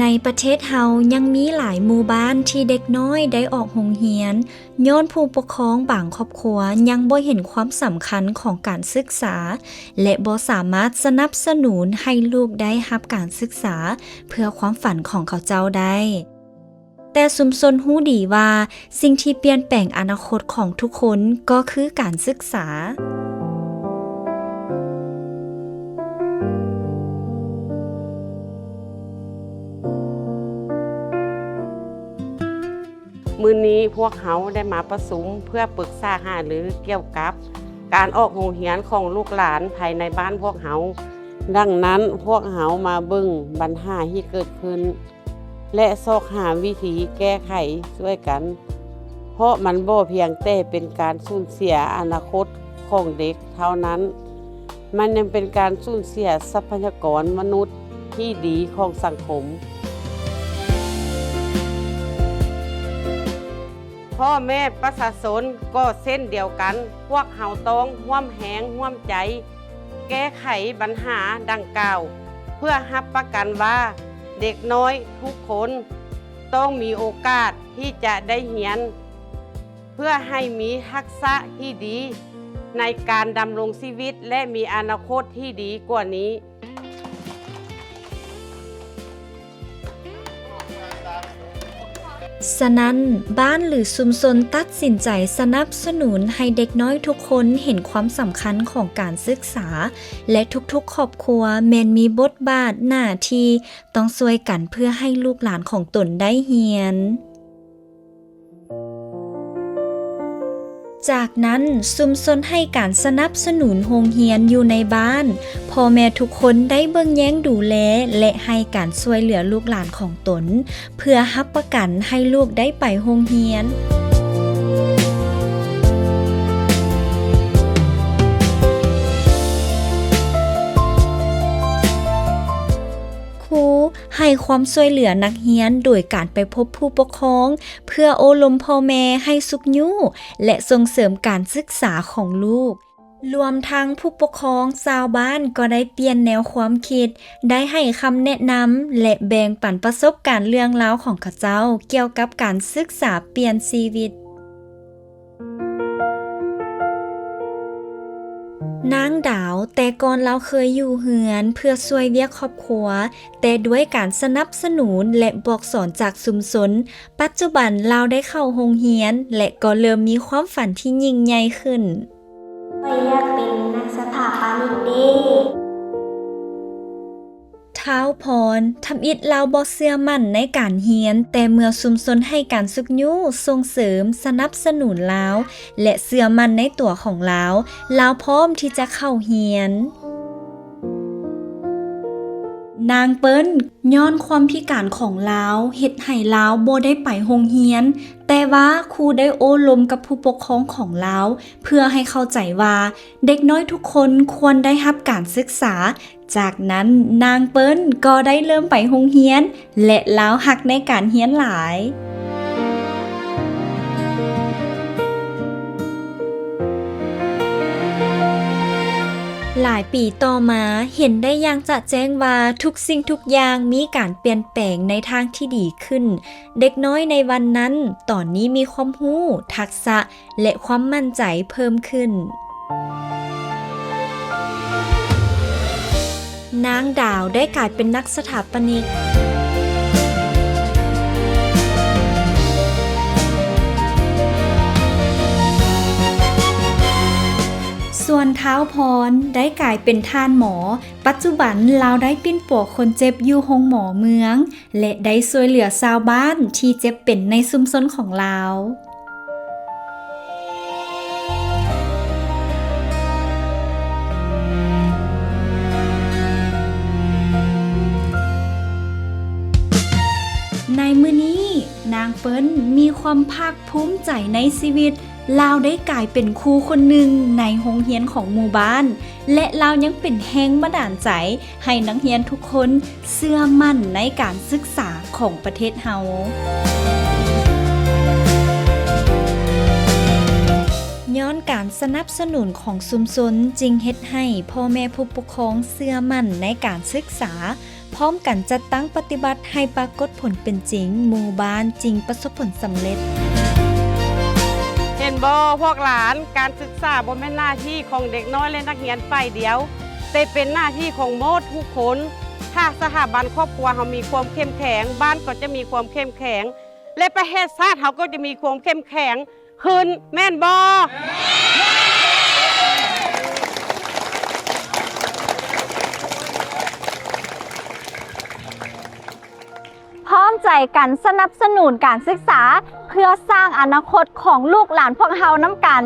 ໃນປະເທດເຮົາຍັງມີຫຼາຍໝູ່ບ້ານທີ່ເດັກນ້ອຍໄດ້ອອກໂຮງຮຽນ ຍ້ອນຜູ້ປົກຄອງບາງຄອບຄົວຍັງບໍ່ເຫັນຄວາມສຳຄັນຂອງການສຶກສາ ແລະ ບໍ່ສາມາດສະໜັບສະໜູນໃຫ້ລູກໄດ້ຮັບການສຶກສາເພື່ອຄວາມຝັນຂອງເຂົາເຈົ້າໄດ້. ແຕ່ຊຸມຊົນຮູ້ດີວ່າ ສິ່ງທີ່ປ່ຽນແປງອະນາຄົດຂອງທຸກຄົນກໍຄືການສຶກສາ. ມື້ນີ້ພວກເຮົາໄດ້ມາປະຊຸມເພື່ອປຶກສາຫາລືກ່ຽວກັບການອອກໂຮງຮຽນຂອງລູກຫຼານພາຍໃນບ້ານພວກເຮົາ. ດັ່ງນັ້ນ, ພວກເຮົາມາເບິ່ງບັນຫາທີ່ເກີດຂຶ້ນ ແລະ ຊອກຫາວິທີແກ້ໄຂຊ່ວຍກັນ, ເພາະມັນບໍ່ພຽງແຕ່ເປັນການສູນເສຍອະນາຄົດຂອງເດັກເທົ່ານັ້ນ, ມັນຍັງເປັນການສູນເສຍຊັບພະຍາກອນມະນຸດທີ່ດີຂອງສັງຄົມ. ພໍ່ແມ່ປະຊາຊົນກໍເຊັ່ນດຽວກັນ, ພວກເຮົາຕ້ອງຮ່ວມແຮງຮ່ວມໃຈ ແກ້ໄຂບັນຫາດັ່ງກ່າວ ເພື່ອຮັບປະກັນວ່າເດັກນ້ອຍທຸກຄົນຕ້ອງມີໂອກາດທີ່ຈະໄດ້ຮຽນ ເພື່ອໃຫ້ມີທັກສະທີ່ດີໃນການດຳລົງຊີວິດ ແລະ ມີອະນາຄົດທີ່ດີກວ່ານີ້. ສະນັ້ນ, ບ້ານ ຫຼື ຊຸມຊົນຕັດສິນໃຈສະໜັບສະໜູນໃຫ້ເດັກນ້ອຍທຸກຄົນເຫັນຄວາມສຳຄັນຂອງການສຶກສາ ແລະ ທຸກໆຄອບຄົວແມ່ນມີບົດບາດໜ້າທີ່ຕ້ອງຊ່ວຍກັນເພື່ອໃຫ້ລູກຫຼານຂອງຕົນໄດ້ຮຽນ. ຈາກນັ້ນ, ຊຸມຊົນໃຫ້ການສະໜັບສະໜູນໂຮງຮຽນຢູ່ໃນບ້ານ, ພໍ່ແມ່ທຸກຄົນໄດ້ເບິ່ງແຍງດູແລ ແລະ ໃຫ້ການຊ່ວຍເຫຼືອລູກຫຼານຂອງຕົນ ເພື່ອຮັບປະກັນໃຫ້ລູກໄດ້ໄປໂຮງຮຽນ. ຄູໃຫ້ຄວາມຊ່ວຍເຫຼືອນັກຮຽນໂດຍການໄປພົບຜູ້ປົກຄອງ ເພື່ອໂອ້ລົມພໍ່ແມ່ໃຫ້ຊຸກຍູ້ ແລະ ສົ່ງເສີມການສຶກສາຂອງລູກ. ລວມທັງຜູ້ປົກຄອງຊາວບ້ານກໍໄດ້ປ່ຽນແນວຄວາມຄິດ, ໄດ້ໃຫ້ຄຳແນະນຳ ແລະ ແບ່ງປັນປະສົບການເລື່ອງລາວຂອງເຂົາເຈົ້າກ່ຽວກັບການສຶກສາປ່ຽນຊີວິດ. ນາງດາວ, ແຕ່ກ່ອນລາວເຄີຍຢູ່ເຮືອນເພື່ອຊ່ວຍວຽກຄອບຄົວ, ແຕ່ດ້ວຍການສະໜັບສະໜູນ ແລະ ບອກສອນຈາກຊຸມຊົນ, ປັດຈຸບັນລາວໄດ້ເຂົ້າໂຮງຮຽນ ແລະ ກໍເລີ່ມມີຄວາມຝັນທີ່ຍິ່ງໃຫຍ່ຂຶ້ນ. ຂ້ອຍຢາກເປັນນັກສະຖາປະນິກເດ້. ທ້າວພອນ, ທຳອິດລາວບໍ່ເຊື່ອໝັ້ນໃນການຮຽນ, ແຕ່ເມື່ອຊຸມຊົນໃຫ້ການຊຸກຍູ້, ສົ່ງເສີມ, ສະໜັບສະໜູນລາວ ແລະ ເຊື່ອໝັ້ນໃນຕົວຂອງລາວ, ລາວພ້ອມທີ່ຈະເຂົ້າຮຽນ. ນາງເປີ້ນ, ຍ້ອນຄວາມພິການຂອງລາວ ເຮັດໃຫ້ລາວບໍ່ໄດ້ໄປໂຮງຮຽນ, ແຕ່ວ່າຄູໄດ້ໂອ້ລົມກັບຜູ້ປົກຄອງຂອງລາວ ເພື່ອໃຫ້ເຂົ້າໃຈວ່າເດັກນ້ອຍທຸກຄົນຄວນໄດ້ຮັບການສຶກສາ. ຈາກນັ້ນນາງເປີ້ນກໍໄດ້ເລີ່ມໄປໂຮງຮຽນ ແລະ ລາວຮັກໃນການຮຽນຫຼາຍ. ຫຼາຍປີຕໍ່ມາ, ເຫັນໄດ້ຢ່າງຈະແຈ້ງວ່າທຸກສິ່ງທຸກຢ່າງມີການປ່ຽນແປງໃນທາງທີ່ດີຂຶ້ນ. ເດັກນ້ອຍໃນວັນນັ້ນ, ຕອນນີ້ມີຄວາມຮູ້, ທັກສະ ແລະ ຄວາມໝັ້ນໃຈເພີ່ມຂຶ້ນ. ນາງດາວໄດ້ກາຍເປັນນັກສະຖາປະນິກ. ສ່ວນທ້າວພອນໄດ້ກາຍເປັນທ່ານໝໍ. ປັດຈຸບັນລາວໄດ້ປິ່ນປົວຄົນເຈັບຢູ່ໂຮງໝໍເມືອງ ແລະ ໄດ້ຊ່ວຍເຫຼືອຊາວບ້ານທີ່ເຈັບເປັນໃນຊຸມຊົນຂອງລາວ. ໃນມື້ນີ້, ນາງເປີ້ນມີຄວາມພາກພູມໃຈໃນຊີວິດ. ລາວໄດ້ກາຍເປັນຄູຄົນໜຶ່ງໃນໂຮງຮຽນຂອງໝູ່ບ້ານ ແລະ ລາວຍັງເປັນແຮງບັນດານໃຈໃຫ້ນັກຮຽນທຸກຄົນເຊື່ອໝັ້ນໃນການສຶກສາຂອງປະເທດເຮົາ. ຍ້ອນການສະໜັບສະໜູນຂອງຊຸມຊົນຈຶ່ງເຮັດໃຫ້ພໍ່ແມ່ຜູ້ປົກຄອງເຊື່ອໝັ້ນໃນການສຶກສາ. ພ້ອມກັນຈັດຕັ້ງປະຕິບັດໃຫ້ປາກົດຜົນເປັນຈິງ, ໝູ່ບ້ານຈຶ່ງປະສົບຜົນສຳເລັດ. ເຫັນບໍ່ພວກຫຼານ, ການສຶກສາບໍ່ແມ່ນໜ້າທີ່ຂອງເດັກນ້ອຍ ແລະ ນັກຮຽນຝ່າຍດຽວ, ແຕ່ເປັນໜ້າທີ່ຂອງໝົດທຸກຄົນ. ຖ້າສະຖາບັນຄອບຄົວເຮົາມີຄວາມເຂັ້ມແຂງ, ບ້ານກໍຈະມີຄວາມເຂັ້ມແຂງ ແລະ ປະເທດຊາດເຮົາກໍຈະມີຄວາມເຂັ້ມແຂງຂຶ້ນ, ແມ່ນບໍ່? ພ້ອມໃຈກັນສະໜັບສະໜູນການສຶກສາ ເພື່ອສ້າງອະນາຄົດຂອງລູກຫຼານພວກເຮົານຳກັນ.